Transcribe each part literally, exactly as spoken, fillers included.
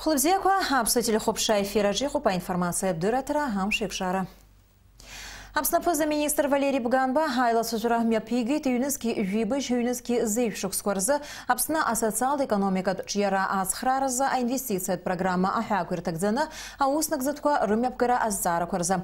Хәылбзиақәа, аԥсуа телехәаԥшра аефир аҿы иҟоуп аинформациатә дырраҭара, амш еиқәшара. Аԥсны аԥыза-министр Валери Бганба аилацәажәара мҩаԥигеит, ҩнызқьи жәибжь, ҩнызқьи зеижә шықәсқәа рзы Аԥсны асоциал-економикатә ҿиара ацхрааразы аинвестициатә программа аҳәаақәа ирҭагӡаны аус нагӡатәқәа рымҩаԥгара азҵаарақәа рзы.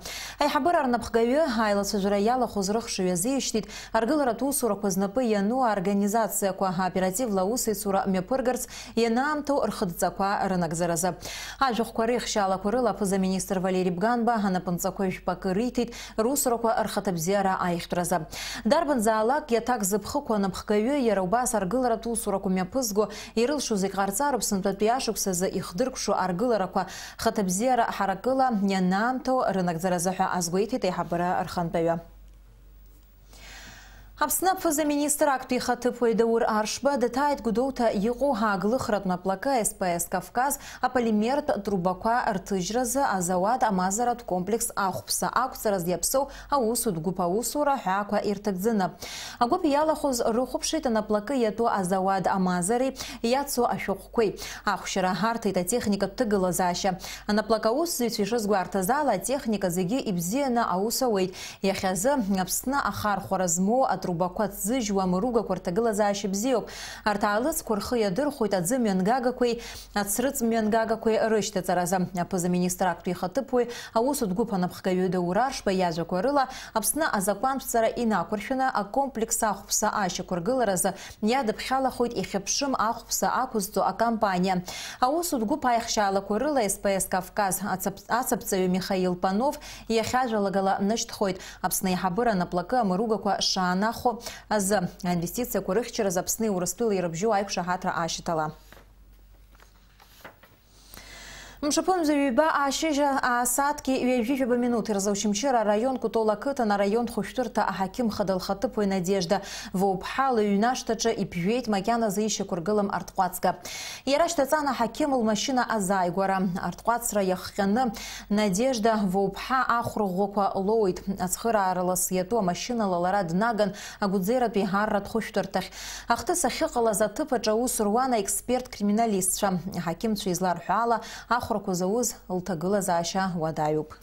Аиҳабыра рнапхгаҩы аилацәажәара иалахәыз рыхшыҩ азишьҭит, аргыларатә усурақәа знапы иану аорганизациақәа аоперативла аусеицура мҩаԥыргарц ианаамҭоу рхыдҵақәа рынагӡаразы. Ажәахәқәа реихшьаалақәа рыла аԥыза-министр Валери Бганба анапынҵақәа жәпакы риҭеит русурақәа рхаҭабзиара аиӷьтәразы. Дарбанзаалак иаҭак зыԥхықәу анапхгаҩы иара убас аргыларатә усурақәа мҩаԥызго ирылшо зегь ҟарҵароуп сынтәатәи ашықәсазы ихдыркәшо аргыларақәа хаҭабзиара ҳаракыла ианаамҭоу рынагӡаразы ҳәа азгәеиҭеит аиҳабыра рхантәаҩы. Аԥсны аԥыза-министр актәи ихаҭыԥуаҩ Даур Аршба даҭааит Гәдоуҭа иҟоу ааглыхратә наплакы С П С Кавказ аполимертә трубақәа рҭыжьразы азауад амазаратә комплекс ахәԥса ақәҵараз иаԥсоу аусутә гәыԥ аусура ҳәаақәа ирҭагӡаны. Агәыԥ иалахәыз рыхәаԥшит анаплакы иатәу азауад амазареи иацу ашәҟәқәеи. Ахәшьара ҳарҭеит атехникатә ҭагылазаашьа. Анаплак аусзуҩцәа ишазгәарҭаз ала, атехника зегьы ибзианы аус ауеит. Иахьазы Аԥсны ахархәара змоу атрубақәа ҭзыжьуа амыругақәа рҭагылазаашьа бзиоуп. Арҭ аалыҵқәа рхы иадырхәоит аӡы мҩангагақәеи ацрыҵ мҩангагақәеи рышьҭаҵаразы. Аԥыза-министр актәи ихаҭыԥуаҩ аусутә гәыԥ анапхгаҩы Даур Аршба иажәақәа рыла, Аԥсны азакәантәҵара инақәыршәаны акомплекс ахәԥса ашьақәыргыларазы иадыԥхьалахоит ихьыԥшым ахәԥса ақәызҵо акомпаниа. Аусутә гәыԥ аихшьаалақәа рыла С П С Кавказ ацаԥ-, ацаԥҵаҩы Михаил Панов иахьажәалагала нышьҭхоит Аԥсны аиҳабыра анаплакы амыругақәа шаанахәо азы, аинвестициақәа рыхьчаразы Аԥсни Урыстәылеи ирыбжьоу аиқәшаҳаҭра ашьаҭала. Мшаԥымза ҩба ашьыжь аасааҭки ҩажәижәаба минуҭ рзы Очамчыра араион Кәтол ақыҭан араион хәышәтәырҭа аҳақьым хада лхаҭыԥуаҩ Надежда Воуԥҳа лыҩнашҭаҿы иԥжәеит макьаназы ишьақәыргылам арҭҟәацга. Иара шьҭаҵан аҳақьым лмашьына азааигәара. Арҭҟәацра иахҟьаны Надежда Воуԥҳа ахә рыӷәӷәақәа лоуит. Ацхыраара лас иатәу амашьынала лара днаган агәӡератәи арратә хәышәтәырҭахь. Ахҭыс ахьыҟалаз аҭыԥ аҿы аус руан аексперт-криминалистцәа. Аҳақьымцәа изларҳәо ала, ахәрақәа зауз лҭагылазаашьа уадаҩуп.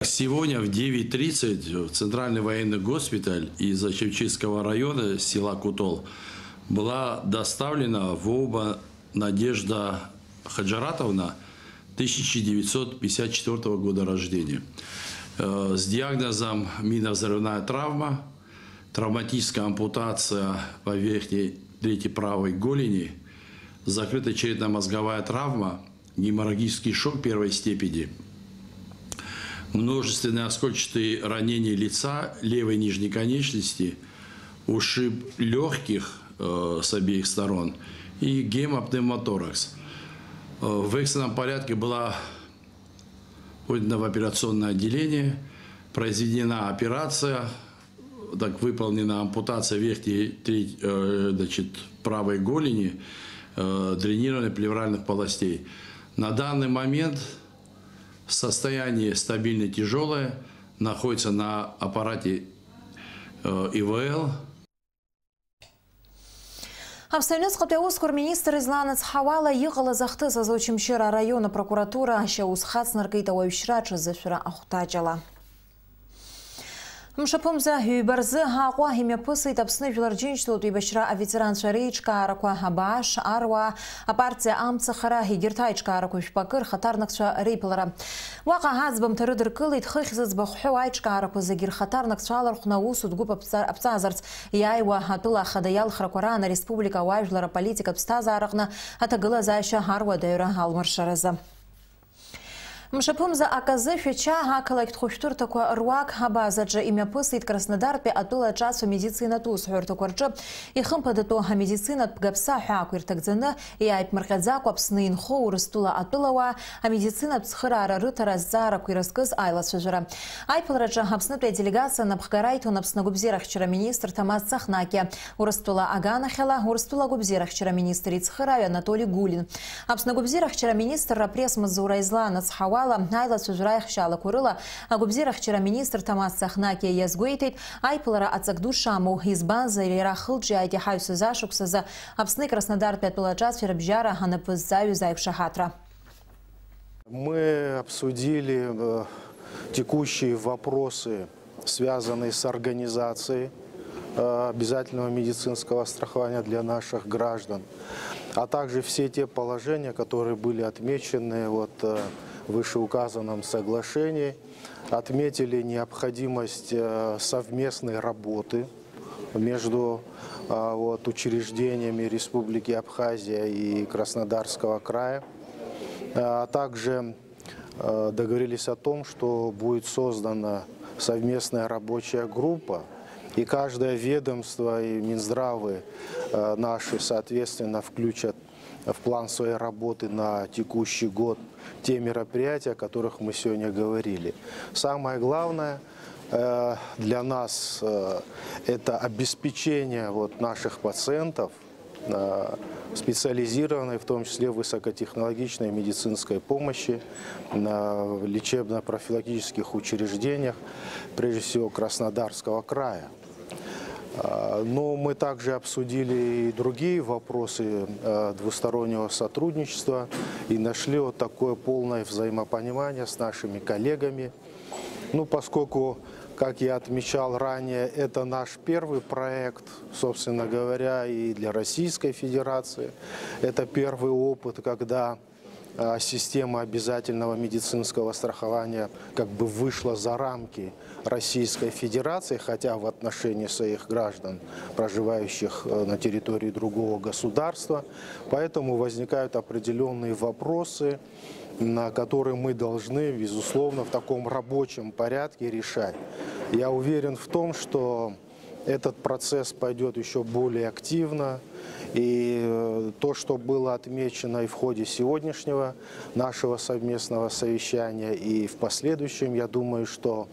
Сегодня в девять тридцать в Центральный военный госпиталь из Очамчырского района села Кутол была доставлена в ОУБА Надежда Хаджаратовна, тысяча девятьсот пятьдесят четвёртого года рождения, э, с диагнозом минно-взрывная травма, травматическая ампутация по верхней трети правой голени, закрытая черепно-мозговая травма, геморрагический шок первой степени, множественные оскольчатые ранения лица, левой нижней конечности, ушиб лёгких, э, с обеих сторон и гемопневмоторакс. Э, в экстренном порядке была подана в операционное отделение, произведена операция, так выполнена ампутация верхней треть, э, значит, правой голени, э, дренирование плевральных полостей. На данный момент состояние стабильно тяжелое, находится на аппарате, э, И В Л. Аԥсны аҩныҵҟатәи аусқәа рминистр излаанацҳауала иҟалаз ахҭыс азы Очамчыра араион апрокуратура ашьаус хацнаркит ауаҩшьра аҽазышәра ахәҭаҷала. Мшаԥымза ҩба рзы Аҟәа имҩаԥысит Аԥсны Жәлар Џьынџьтәылатә еибашьра аветеранцәа реиҿкаарақәа, абааш, аруаа, апартиа амцахара, егьырҭ аиҿкаарақәа жәпакы рхаҭарнакцәа реиԥылара. Уаҟа аӡбамҭа рыдыркылеит, хыхь зыӡбахә ҳәоу аиҿкаарақәа зегьы рхаҭарнакцәа алархәны аусутә гәыԥ аԥҵа-, аԥҵазарц иааиуа атәыла ахада иалхрақәа раан ареспублика ауаажәлар аполитикатә ԥсҭазаараҟны аҭагылазаашьа аруадаҩра алмыршаразы. Мшаԥымза аказы Шәача ақалақьтә хәышәтәырҭақәа руак абазаҿы имҩаԥысит Краснодартәи атәыла аҿацә амедицинатә усҳәарҭақәа рҿы ихымԥадатәу амедицинатә гаԥса ҳәаақәа ирҭагӡаны, иааиԥмырҟьаӡакәа Аԥсны инхо Урыстәыла атәылауаа амедицинатә цхыраара рыҭара азҵаарақәа ирызкыз аилацәажәара. Аиԥылараҿы Аԥснытәи аделегациа напхгара иҭон Аԥсны агәабзиарахьчара аминистр Ҭамаз Цахнакиа, Урыстәыла аганахьала Урыстәыла агәабзиарахьчара аминистр ицхырааҩ Анатоли Гулин. Аԥсны агәабзиарахьчара аминистрра апресс-маҵзура излаанацҳауа Ала, аилацәажәара аихшьаалақәа рыла агәабзиарахьчара аминистр Ҭамаз Цахнакиа иазгәеиҭеит, аиԥылара аҵак ду шамоу, избанзар, иара ахылҿиааит иҳаҩсыз ашықәсазы Аԥсни Краснодартәи атәылаҿацәеи рыбжьара анапы зҵаҩыз аиқәшаҳаҭра. Мы обсудили, э, текущие вопросы, связанные с организацией, э, обязательного медицинского страхования для наших граждан, а также все те положения, которые были отмечены вот, э, в вышеуказанном соглашении, отметили необходимость, э, совместной работы между, а, вот, учреждениями Республики Абхазия и Краснодарского края, а также, э, договорились о том, что будет создана совместная рабочая группа, и каждое ведомство, и Минздравы, э, наши, соответственно, включат в план своей работы на текущий год те мероприятия, о которых мы сегодня говорили. Самое главное, э, для нас, э, это обеспечение вот наших пациентов, э, специализированной, в том числе высокотехнологичной медицинской помощи на лечебно-профилактических учреждениях, прежде всего Краснодарского края. А, но мы также обсудили и другие вопросы, э, двустороннего сотрудничества и нашли вот такое полное взаимопонимание с нашими коллегами. Ну, поскольку, как я отмечал ранее, это наш первый проект, собственно говоря, и для Российской Федерации. Это первый опыт, когда, а, система обязательного медицинского страхования как бы вышла за рамки Российской Федерации, хотя в отношении своих граждан, проживающих, э, на территории другого государства. Поэтому возникают определённые вопросы, на которые мы должны, безусловно, в таком рабочем порядке решать. Я уверен в том, что этот процесс пойдёт ещё более активно, и, э, то, что было отмечено и в ходе сегодняшнего нашего совместного совещания, и в последующем, я думаю, что,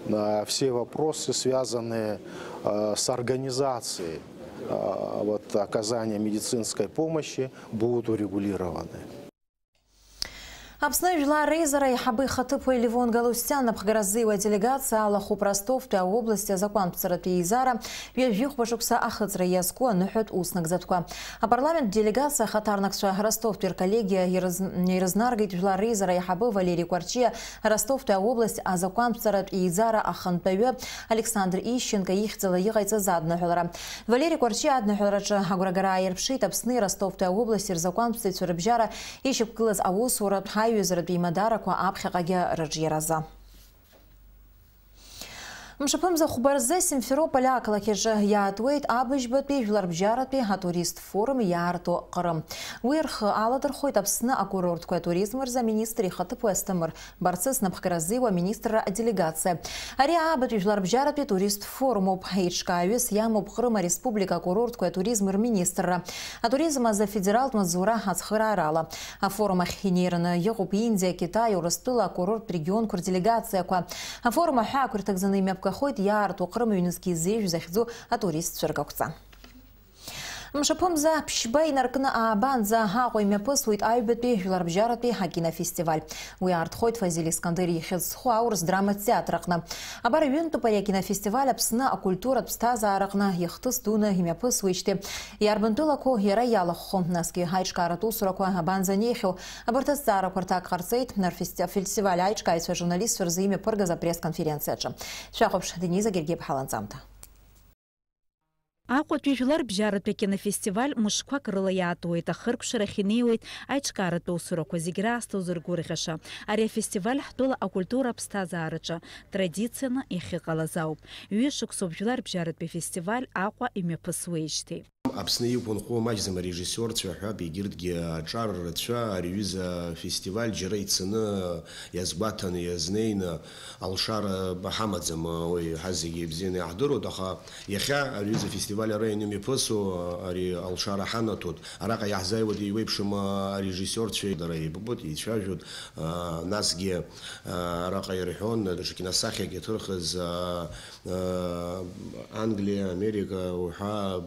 э, все вопросы, связанные, э, с организацией, э, вот, оказания медицинской помощи, будут урегулированы. Аԥсны жәлар реизара аиҳабы ихаҭыԥуаҩ Левон Галустиан аԥхгара ззиуа аделегациа алахәуп Ростовтәи аобласти азакәантәҵаратә еизара ҩажәихәба шықәса ахыҵра иазку аныҳәатә уснагӡатәқәа. Апарламент делегациа ахаҭарнакцәа Ростовтәи рколлегиа ирыз-, ирызнаргеит жәлар реизара аиҳабы Валери Кәарҷиа, Ростовтәи аобласть азакәантәҵаратә еизара ахантәаҩы Александр Ищенко ихьӡала иҟаиҵаз адныҳәалара. Валери Кәарҷиа адныҳәалараҿы агәрагара ааирԥшит Аԥсни Ростовтәи аобласти рзакәантәҵаҩцәа рыбжьара ишьақәгылаз аусуратә, аиҩызаратә еимадарақәа аԥхьаҟагьы рыҿиаразы. Мшаԥымза хәба рзы Симферополь ақалақь аҿы иаатуеит абыжьбатәи жәларбжьаратәи атурист форум иаарту Ҟрым. Уи рхы аладырхәоит Аԥсны акурортқәеи атуризми рзы аминистр ихаҭыԥуаҩ Асҭамыр Барцыц напхгара ззиуа аминистрра аделегациа. Ари аабатәи жәларбжьаратәи туристтә форумуп. Еиҿкааҩыс иамоуп Ҟрым ареспублика акурортқәеи атуризми рминистрра. Атуризм азы афедералтә маҵзура ацхыраарала. Афорум ахь инеираны иҟоуп Индиа, Китай, Урыстәыла акурорттә регионқәа рделегациақәа. Афорум аҳәаақәа ирҭагӡаны имҩаԥгахоит иаарту Ҟрым ҩнызқь изеижә захьӡу атуристцәа ргақәҵа. Мшаԥымза ԥшьба инаркны аабанӡа Аҟәа имҩаԥысуеит аҩбатәи жәларбжьаратәи акинофестиваль. Уи аартхоит Фазиль Искандер ихьӡ зху аурыс драматә театр аҟны. Абар ҩынтәуп ари акинофестиваль Аԥсны акультуратә ԥсҭазаараҟны ихҭыс дуны имҩаԥысуеижьҭеи. Иарбан тәылақәоу иара иалахәхо, насгьы аиҿкааратә усурақәа абанӡа анеихьоу, абарҭ азҵаарақәа рҭак ҟарҵеит афести-, афестиваль аиҿкааҩцәа ажурналистцәа рзы имҩаԥыргаз апресс-конференциаҿы. Шәахәаԥш, Дениза Гергиаԥҳа ланҵамҭа. Аҟәатәи жәларбжьаратәи акинофестиваль мышқәак рыла иаатуеит, ахыркәшарахь инеиуеит аиҿкааратә усурақәа зегь раасҭа узыргәырӷьаша. Ари афестиваль ҳтәыла акультура аԥсҭазаараҿы традицианы иахьыҟалаз ауп. Ҩышықәсоуп жәларбжьаратәи афестиваль Аҟәа имҩаԥысуеижьҭеи. Аԥсны иқәынхо маҷӡам арежиссиорцәа ҳәа, егьырҭгьы аҿар рацәа ари аҩыза афестиваль џьара ицаны иазгәаҭаны иазнеины алшара ҳамаӡам, уи ҳазегьы ибзианы иаҳдыруеит, аха иахьа ари аҩыза афестиваль ара ианымҩаԥысуа ари алшара ҳанаҭоит. Араҟа иаҳзааиуеит еиуеиԥшым арежиссиорцәа, дара еибабоит, еицәажәоит, насгьы араҟа ирҳәон, даҽа киносахьак иаҭырхыз, Англиа, Америка уҳәа,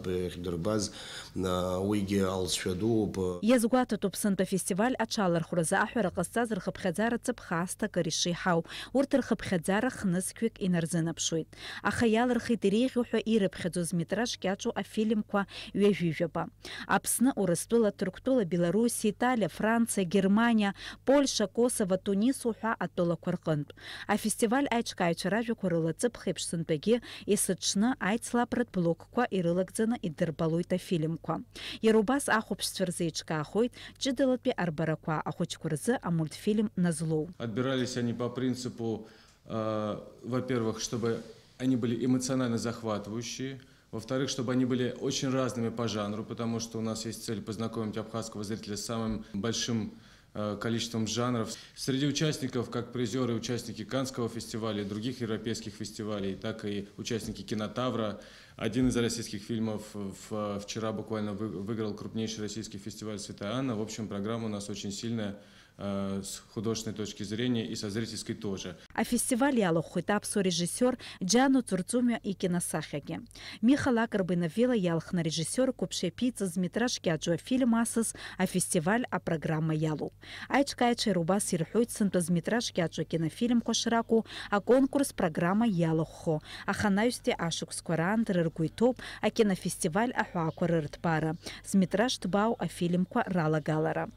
Уигьы алҵшәа дууп. Иазгәаҭатәуп сынтәа афестиваль аҽалархәразы аҳәара ҟазҵаз рхыԥхьаӡара ҵыԥх аасҭа акыр ишеиҳау. Урҭ рхыԥхьаӡара хнызқьҩык инарзынаԥшуеит. Аха иалырхит иреиӷьу ҳәа ирыԥхьаӡоз метраж кьаҿу афильмқәа ҩажәи жәаба. Аԥсны, Урыстәыла, Ҭырқәтәыла, Беларуси, Италиа, Франциа, Германиа, Польша, Косово, Тунис уҳәа атәылақәа рҟынтә. Афестиваль аиҿкааҩцәа ражәақәа рыла ҵыԥх еиԥш сынтәагьы есыҽны аицлабратә блокқәа ирылагӡаны идырбалоит афильмқәа. Иара убас ахәаԥшцәа рзеиҿкаахоит ҷыдалатәи арбарақәа, ахәыҷқәа рзы амультфильм Назлоу. Отбирались они по принципу, э, во-первых, чтобы они были эмоционально захватывающие, во-вторых, чтобы они были очень разными по жанру, потому что у нас есть цель познакомить абхазского зрителя с самым большим, э, количеством жанров. Среди участников, как призёры, участники Каннского фестиваля и других европейских фестивалей, так и участники Кинотавра. Один из российских фильмов в-, вчера буквально вы-, выиграл крупнейший российский фестиваль «Святая Анна». В общем, программа у нас очень сильная, э, с художественной точки зрения и со зрительской тоже. Афестиваль иалахәхеит аԥсуа режиссиор Џьану Ҵурҵумиа икиносахьагьы. Миха Лакрба иновелла иалхны арежиссиор қәыԥш иаԥиҵаз метраж кьаҿу афильм асас афестиваль апрограмма иалоуп. Аиҿкааҩцәа иара убас ирҳәоит сынтәа зметраж кьаҿу акинофильмқәа шракәу аконкурс программа иалахәхо, аха анаҩстәи ашықәсқәа раан дара ргәы иҭоуп акинофестиваль аҳәаақәа рырҭбаара, зметраж ҭбаау афильмқәа ралагалара.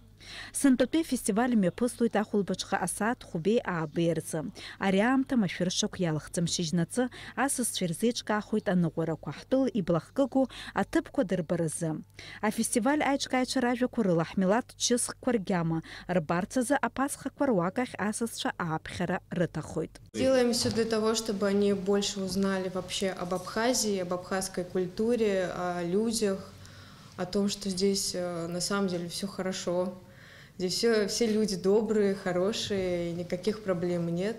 Сынтәатәи афестиваль мҩаԥыслоит ахәылбыҽха асааҭ хәбеи аабеи рзы. Ари аамҭа машәыршақә иалхӡам, шьыжьнаҵы асасцәа ирзеиҿкаахоит аныҟәарақәа, ҳтәыла иблахкыгоу аҭыԥқәа дырбаразы. Афестиваль аиҿкааҩцәа ражәақәа рыла ҳмилаҭ чысхқәа ргьама рбарц азы аԥацхақәа руак ахь асасцәа ааԥхьара рыҭахоит. Делаем всё для того, чтобы они больше узнали вообще об Абхазии, об абхазской культуре, о людях, о том, что здесь, э, на самом деле всё хорошо. Здесь всё, все люди добрые, хорошие, и никаких проблем нет,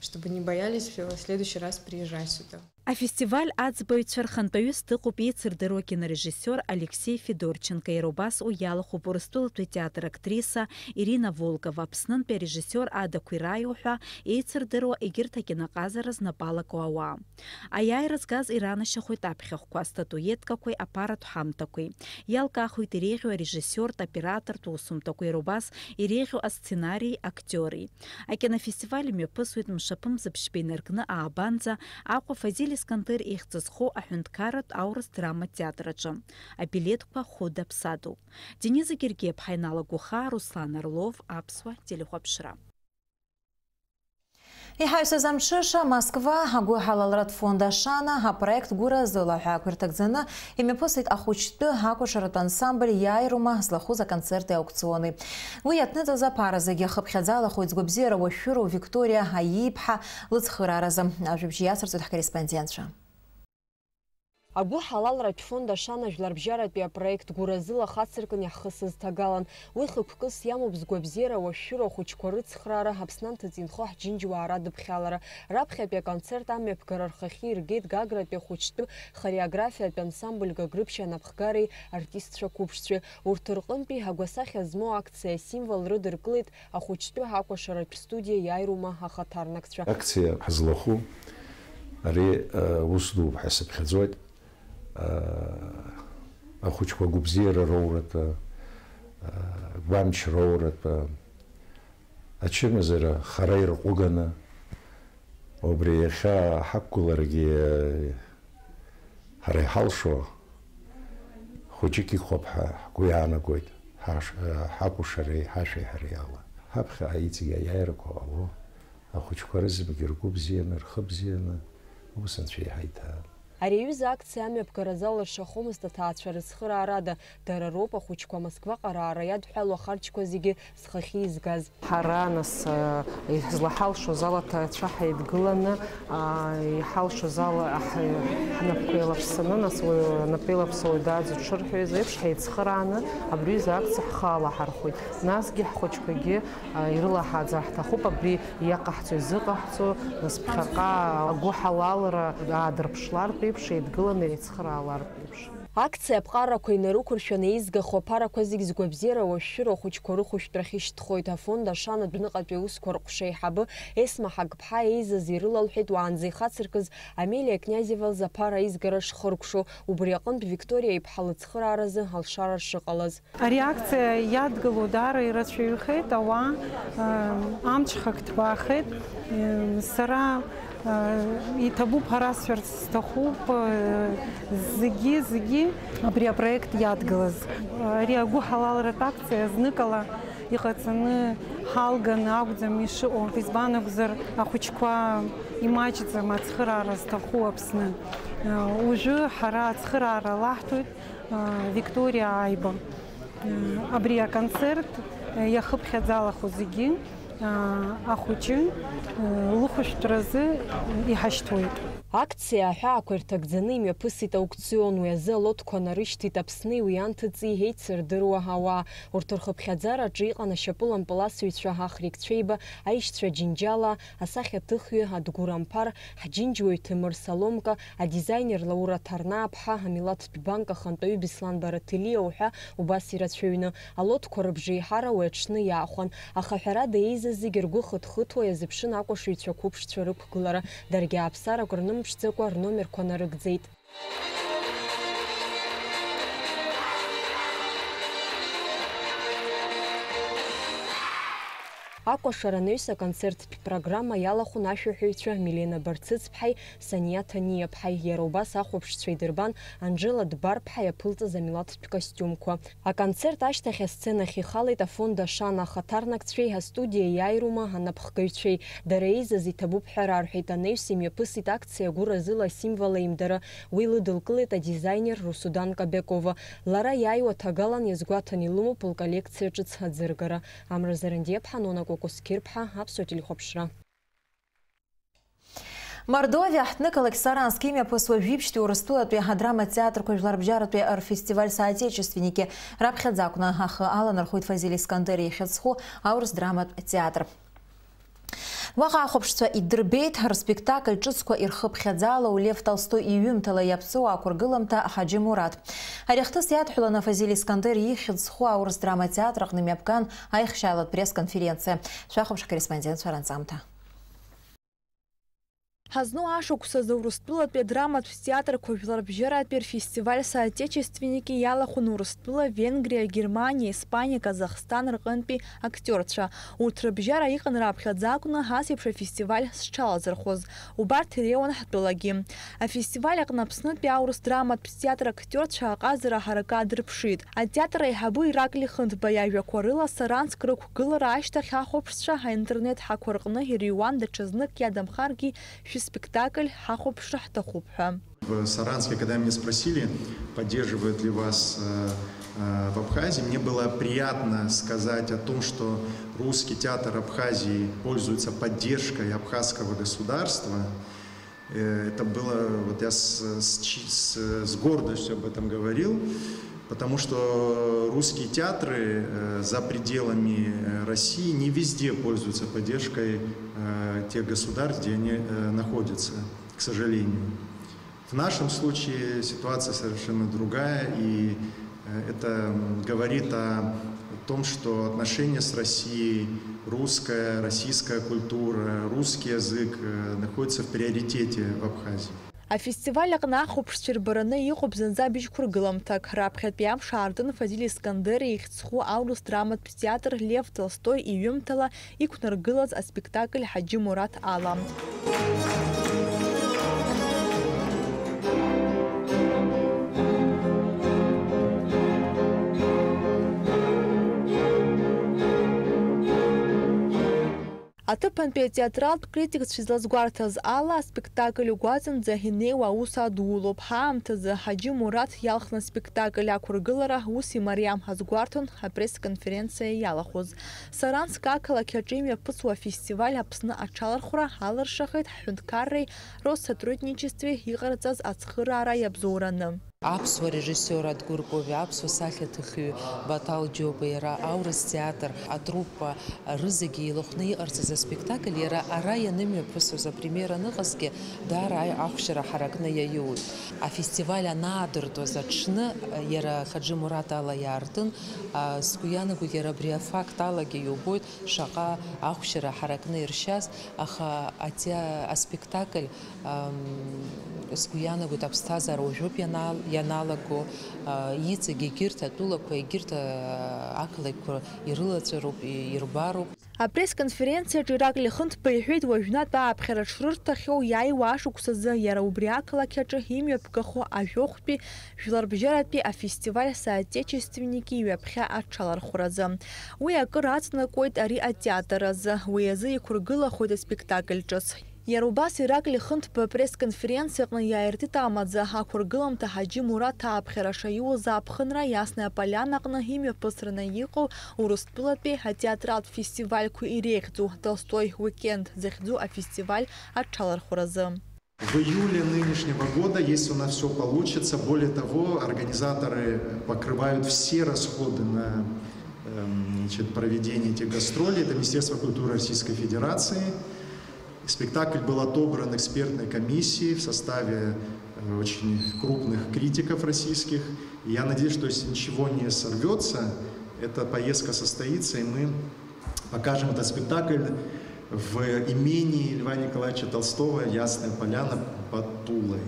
чтобы не боялись в следующий раз приезжать сюда. Афестиваль аӡбаҩцәа рхантәаҩыс дыҟоуп еицырдыруа акинорежиссиор Алексеи Федорченко, иара убас уи иалахәуп Урыстәылатәи атеатр актриса Ирина Волкова, Аԥснынтәи арежиссиор Ада Қәираио ҳәа еицырдыруа егьырҭ акиноҟазара знапы алаку ауаа. Аиааира згаз иранашьахоит аԥхьахәқәа, астатуеткақәеи аԥаратә ҳамҭақәеи. Иалкаахоит иреиӷьу арежиссиортә, оператортә усумҭақәеи, иара убас иреиӷьу асценариеи актиори. Акинофестиваль имҩаԥысуеит мшаԥымзаԥшьба инаркны аабанӡа Аҟәа Фазиль Искандер ихьӡ зхоу аҳәынҭқарратә аурыс драма театр аҿы. Абилеҭқәа хәыда-ԥсадоуп. Дениза Гергиаԥҳа иналагәыхаа, Руслан Орлов, Аԥсуа телехәаԥшра. Иҳаҩсыз амҽыша Москва агәыҳалалратә фонд Ашана апроект Гәыразыла ҳәа ақәирҭагӡаны имҩаԥысит ахәыҷтәы акәашаратә ансамбль Иааирума злахәыз аконцерти аукциони. Уи иаҭныҵыз аԥара зегьы хыԥхьаӡа алахәыц гәабзиара уашәшәыроу Викториа Аииԥҳа лыцхырааразы. Ажәабжь иацырҵоит ҳкорреспондентцәа. Агәыҳалалратә фонд Ашана жәларбжьаратәи апроект Гәыразыла хацыркын иаҳхысыз ҭагалан. Уи хықәкыс иамоуп згәабзиара уашәшәыроу ахәыҷқәа рыцхраара, Аԥсны анҭыҵ инхо ҳџьынџьуаа радыԥхьалара. Раԥхьатәи аконцерт амҩаԥгара рхахьы иргеит Гагратәи ахәыҷтәы хореографиатә ансамбль Гагрыԥшь анапхгареи артистцәа қәыԥшцәеи. Урҭ рҟынтәи агәасахьа змоу акциа асимвол рыдыркылеит ахәыҷтәы акәашаратә студиа Иааирума ахаҭарнакцәа. Акциа ҳазлахәу ари, э, ус дууп ҳәа сыԥхьаӡоит. Э, ахәыҷқәа гәыбзиара роуратәы, э, гәамч роуратәы, ачымазара хара ирҟәыганы, убри иахьа ҳақәгыларагьы, э, ҳара иҳалшо хәыҷык иҟоуп ҳәа ҳгәы иаанагоит, ҳаш-, ҳакәашареи ҳашәеиҳареи ала. Ҳаԥхьаҟа иҵегь аиааирақәа ҟало, ахәыҷқәа рызегьы ргәы бзианы, рхы бзианы, ус Анцәа иаҳа иҭаан. Ари аҩыза акциа амҩаԥгаразы алыршахомызт аҭаацәа рыцхыраарада, дара роуп ахәыҷқәа Москваҟа раара иадҳәалоу ахарџьқәа зегьы зхахьы изгаз. Ҳара, нас, а, излаҳалшоз ала аҭаацәа ҳаидгыланы, а, иҳалшоз ала ҳ-, ҳнапқәа еилаԥсаны, нас уаҩ анапы еилаԥсо уаҩ дааӡо дшырҳәоз еиԥш, ҳаицхырааны абри аҩыза акциа ҳхы алаҳархәит. Насгьы ҳхәыҷқәагьы, а, ирылаҳааӡар ҳҭахуп абри иаҟаҳҵо, изыҟаҳҵо, нас ԥхьаҟа агәыҳалалра аадырԥшлартә еиԥш, еидгыланы еицхыраалартә еиԥш. Акциа аԥҟарақәа инарықәыршәаны еизгахо аԥарақәа зегь згәабзиара уашәшәыроу ахәыҷқәа рыхәышәтәрахь ишьҭхоит. Афонд Ашана адәныҟатәи аусқәа рҟәша аиҳабы Есма Ҳагԥҳа еизаз ирылалҳәеит уаанӡа ихацыркыз Амелиа Князева лзы аԥара аизгара шхыркәшо, убри аҟынтә Викториа иԥҳа лыцхырааразы алшара шыҟалаз. Ари акциа иадгылоу даара ирацәаҩхеит, ауаа, э, амҽхак ҭбаахеит. Э, сара, э, иҭабуп ҳәа расҳәарц сҭахуп, э, зегьы, зегьы абри апроект иадгылаз. Ари агәыҳалалратә акциа зныкала иҟаҵаны ҳалганы акәӡам ишыҟоу, избан акәзар, ахәыҷқәа имаҷӡам ацхыраара зҭаху Аԥсны. Э, уажәы ҳара ацхыраара лаҳҭоит. Викториа Аиба. Абри аконцерт иахыԥхьаӡалахо зегьы ахәыҷы лыхәышәтәразы иҳашьҭуеит. Акциа аҳәаақәа ирҭагӡаны имҩаԥысит аукцион, уи азы алотқәа нарышьҭит Аԥсни уи анҭыҵи еицырдыруа ауаа. Урҭ рхыԥхьаӡараҿы иҟан ашьапылампыласыҩцәа Ахрик Цәеиба, аишьцәа Џьынџьала, асахьаҭыхҩы Адгәыр Амԥар, ҳџьынџьуаҩ Ҭемыр Саломка, адизайнер Лаура Ҭарнааԥҳа, амилаҭтә банк ахантәаҩы Беслан Бараҭелиа уҳәа убас ирацәаҩны, алотқәа рыбжеиҳара уи аҽны иаахәан, аха ҳәарада еизаз зегьы ргәы хыҭхыҭуа иазыԥшын акәашаҩцәа қәыԥшцәа рықәгылара, даргьы ааԥсарак рнымԥшӡакәа рномерқәа нарыгӡеит. Акәашара анаҩс аконцерттә программа иалахәын ашәаҳәаҩцәа Милена Барцыцԥҳаи Саниа Ҭаниаԥҳаи, иара убас ахәаԥшцәа идырбан Анжела Дбарԥҳа иаԥылҵаз амилаҭтә костиумқәа. Аконцерт ашьҭахь асценахь ихалеит Афонд Ашана ахаҭарнакцәеи астудиа иааирума анапхгаҩцәеи. Дара еизаз иҭабуп ҳәа рарҳәеит, анаҩс имҩаԥысит акциа гәыразыла асимвол аимдара, уи лыдылкылеит адизайнер Русудан Кобякова. Лара иааиуа ҭагалан иазгәаҭан илымоуп лколлекциа ҿыц аӡыргара. Амра Зарандиаԥҳа, Нона Кәакәасқьырԥҳа, Аԥсуа телехәаԥшра. Мордовиа ҳҭнықалақь Саранск имҩаԥысуа жәибжьтәи Урыстәылатәи адрама театрқәа жәларбжьаратәи рфестиваль Соотечественники раԥхьаӡа акәны ахы аланархоит Фазиль Искандер ихьӡ зху аурыс драматә театр. Уаҟа ахәаԥшцәа идырбеит рспектакль ҿыцқәа ирхыԥхьаӡалоу Лев Толстои иҩымҭала иаԥҵоу ақәыргыламҭа Ҳаџьы Мураҭ. Ари ахҭыс иадҳәаланы Фазиль Искандер ихьӡ зху аурыс драма театр аҟны мҩаԥган аихшьаалатә пресс-конференциа. Шәахәаԥш ҳкорреспондентцәа ранҵамҭа. Ҳазну ашықәсазы Урыстәылатәи адраматә театрқәа жәларбжьаратәи рфестиваль Соотечественники иалахәын Урыстәыла, Венгриа, Германиа, Испаниа, Казахстан рҟынтәи актиорцәа. Урҭ рыбжьара иҟан раԥхьаӡа акәны ас еиԥш афестиваль зҽалазырхәыз. Убарҭ иреиуан ҳтәылагьы. Афестиваль аҟны Аԥснытәи аурыс драматә театр актиорцәа аҟазара ҳаракы аадырԥшит. Атеатр аиҳабы Ираклий Хынҭба иажәақәа рыла, Саранск рықәгылара ашьҭахь ахәаԥшцәа аинтернет ҳақәа рҟны ирыҩуан даҽазнык иадамхаргьы шәыспектакль ҳахәаԥшра ҳҭахуп ҳәа. В Саранске, когда меня спросили, поддерживают ли вас, э, э, в Абхазии, мне было приятно сказать о том, что русский театр Абхазии пользуется поддержкой абхазского государства. Э, это было, вот я с, с чи-, с, с гордостью об этом говорил, потому что русские театры, э, за пределами, э, России не везде пользуются поддержкой, э, тех государств, где они, э, находятся, к сожалению. В нашем случае ситуация совершенно другая, и, э, это, м, говорит о том, что отношения с Россией, русская, российская культура, русский язык, э, находятся в приоритете в Абхазии. Афестиваль аҟны ахәаԥшцәа ирбараны иҟоуп зынӡа быжьқәыргыламҭак. Раԥхьатәи амш аартын Фазиль Искандери ихьӡ зху аурыс драматә театр Лев Толстои иҩымҭала иқәнаргылаз аспектакль Ҳаџьы Мураҭ ала. Аҭыԥантәи атеатралтә критикцәа излазгәарҭаз ала, аспектакль угәаҵанӡа инеиуа аус адулоуп. Ҳаамҭазы Ҳаџьы Мураҭ иалхны аспектакль ақәыргылара ус имариам азгәарҭон апресс-конференциа иалахәыз. Саранск ақалақь аҿы имҩаԥысуа афестиваль Аԥсны аҽалархәра алыршахеит ҳҳәынҭқарреи Россотрудничествеи иҟарҵаз ацхыраара иабзоураны. Аԥсуа режиссиор Адгәыр Ковиа, аԥсуа сахьаҭыхҩы Баҭал Џьопа, иара аурыс театр атруппа рызегьы еилахәны иҟарҵаз аспектакль иара ара ианымҩаԥысуаз апремиера аныҟазгьы даара аи-, ахәшьара ҳаракны иаиуит. Афестиваль анаадыртуаз аҽны иара Хаџьы Мураҭ ала иаартын, а, сгәы иаанагоит иара абри афакт алагьы иубоит шаҟа ахәшьара ҳаракны иршьаз, аха атеа-, аспектакль Ам, сгәы иаанагоит, аԥсҭазаара уажәоуп ианал-, ианалаго, а, иҵегь егьырҭ атәылақәа, егьырҭ, а, ақалақьқәа ирылаҵәароуп, и-, ирбароуп. Апресс-конференциаҿы Ираклиа Хынҭба иҳәеит, уажәнатә ааԥхьара шрырҭахьоу иааиуа ашықәсазы иара убри ақалақь аҿы имҩаԥгахо ажәохәтәи жәларбжьаратәи афестиваль «Соотечественники» ҩаԥхьа аҽалархәразы. Уи акыр аҵанакуеит ари атеатр азы, уи азы иқәыргылахоит аспектакль ҿыц. Иара убас Ираклиа Хынҭба апресс-конференциаҟны иааиртит амаӡа, ақәыргыламҭа Ҳаџьы Мураҭ ааԥхьара шаиуаз аԥхынра Ясная Поляна аҟны имҩаԥысраны иҟоу Урыстәылатәи атеатралтә фестивальқәа иреиӷьӡоу Толстой уикенд захьӡу афестиваль аҽалархәразы. В июле нынешнего года, если у нас всё получится, более того, организаторы покрывают все расходы на, эм, значит, проведение этих гастролей. Это Министерство культуры Российской Федерации. Спектакль был отобран экспертной комиссией в составе, э, очень крупных критиков российских. И я надеюсь, что если ничего не сорвётся, эта поездка состоится, и мы покажем этот спектакль в имении Льва Николаевича Толстого «Ясная поляна» под Тулой.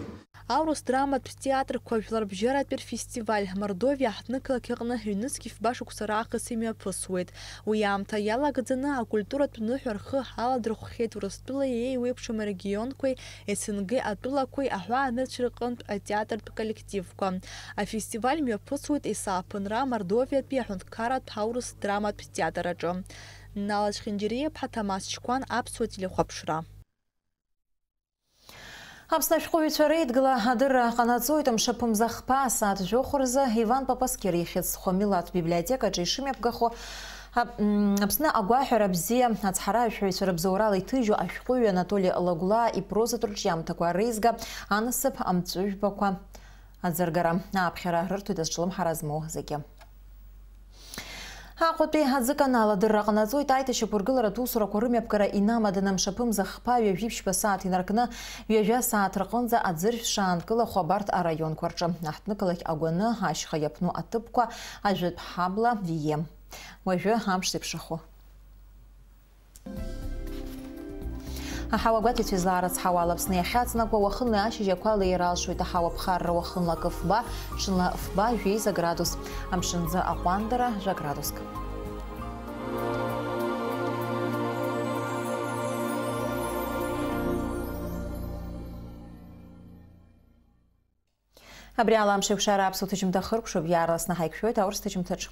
Аурыс драматә театрқәа жәларбжьаратәи рфестиваль Мордовиа аҳҭнықалақь аҟны ҩнызқь фба шықәса раахыс имҩаԥысуеит. Уи аамҭа иалагӡаны акультуратә ныҳәа рхы аладырхәхьеит Урыстәылеи еиуеиԥшым арегионқәеи, С Н Г атәылақәеи аҳәаанырцә рҟынтә атеатртә коллективқәа. Афестиваль мҩаԥысуеит есааԥынра Мордовиатәи аҳәынҭқарратә аурыс драматә театр аҿы. Нала Чхинџьариа-иԥҳа, Ҭамаз Чқәан, Аԥсуа телехәаԥшра. Аԥсны ашәҟәыҩҩцәа реидгыла адырра ҟанаҵоит мшаԥымза хԥа асааҭ жәохә рзы Иван Папаскер ихьӡ зху амилаҭтә библиотекаҿы ишымҩаԥгахо. Ап-, м, Аԥсны агәаҳәара бзиа ацҳаражәҳәаҩцәа рыбзоурала иҭыжьу ашәҟәыҩҩы Анатоли Лагәлаа ипрозатә рҿиамҭақәа реизга анасыԥ амҵәыжәбақәа аӡыргара. Ааԥхьара рырҭоит азҿлымҳара змоу зегьы. Аҟәатәи аӡыканал адырра ҟанаҵоит аиҭашьақәыргыларатә усурақәа рымҩаԥгара инамаданы мшаԥымза хԥа ҩажәи ԥшьба сааҭ инаркны, ҩажәа сааҭ рҟынӡа аӡыршә шаанкылахо абарҭ араионқәа рҿы, аҳҭнықалақь Агәаны, ашьха иаԥну аҭыԥқәа, Ажәытә ҳабла, Вие. Уажәы амш зеиԥшрахо. Аҳауа гәаҭеицәа излаарыцҳауа ала Аԥсны иахьаҵнакуа, уахынлеи ашьыжь ақәа леира алшоит. Аҳауа ԥхарра уахынла акы фба, ҽынла фба, жәеиза градус. Амшынӡы аҟәандара, жәа градуск. Абри ала амш еиқәшара аԥсуа ҭыжьымҭа хыркәшоуп, иаарласны ҳаиқәшәоит аурыс ҭыжьымҭаҿ.